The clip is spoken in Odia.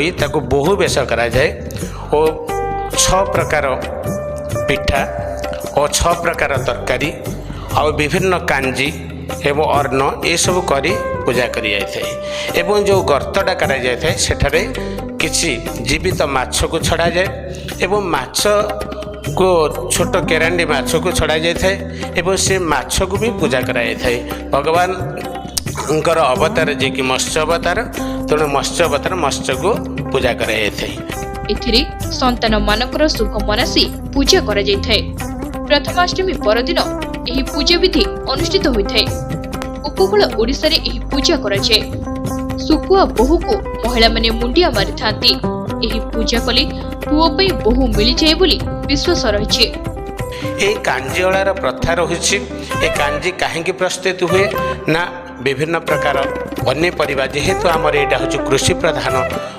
ତାକୁ ବୋହୂ ବେଶ କରାଯାଏ ଓ 6 ପ୍ରକାର ପିଠା ଓ 6 ପ୍ରକାର ତରକାରୀ ଆଉ ବିଭିନ୍ନ କାଞ୍ଜି ଏବଂ ଅନ୍ନ ଏସବୁ କରି ପୂଜା କରାଯାଇଥାଏ। ଏବଂ ଯେଉଁ ଗର୍ତ୍ତଟା କରାଯାଇଥାଏ, ସେଠାରେ କିଛି ଜୀବିତ ମାଛକୁ ଛଡ଼ାଯାଏ ଏବଂ ମାଛକୁ, ଛୋଟ କେରାଣ୍ଡି ମାଛକୁ ଛଡ଼ାଯାଇଥାଏ ଏବଂ ସେ ମାଛକୁ ବି ପୂଜା କରାଯାଇଥାଏ। ଭଗବାନଙ୍କର ଅବତାର ଯିଏକି ମତ୍ସ୍ୟ ଅବତାର, ତେଣୁ ମତ୍ସ୍ୟ ଅବତାର ମତ୍ସ୍ୟକୁ ପୂଜା କରାଯାଇଥାଏ। ଏଥିରେ ସନ୍ତାନମାନଙ୍କର ଶୁଭ ମନାସି ପୂଜା କରାଯାଇଥାଏ। ପ୍ରଥମାଷ୍ଟମୀ ପରଦିନ ଏହି ପୂଜାବିଧି ଅନୁଷ୍ଠିତ ହୋଇଥାଏ। ଉପକୂଳ ଓଡ଼ିଶାରେ ଏହି ପୂଜା କରାଯାଏ। ଶୁଖୁଆ ବୋହୂକୁ ମହିଳାମାନେ ମୁଣ୍ଡିଆ ମାରିଥାନ୍ତି। ଏହି ପୂଜା କଲେ ପୁଅ ପାଇଁ ବୋହୂ ମିଳିଯାଏ ବୋଲି ବିଶ୍ୱାସ ରହିଛି। ଏହି କାଞ୍ଜିଅଳାର ପ୍ରଥା ରହିଛି। ଏ କାଞ୍ଜି କାହିଁକି ପ୍ରସ୍ତୁତ ହୁଏ ନା, ବିଭିନ୍ନ ପ୍ରକାର ପନିପରିବା, ଯେହେତୁ ଆମର ଏଇଟା ହେଉଛି କୃଷି ପ୍ରଧାନ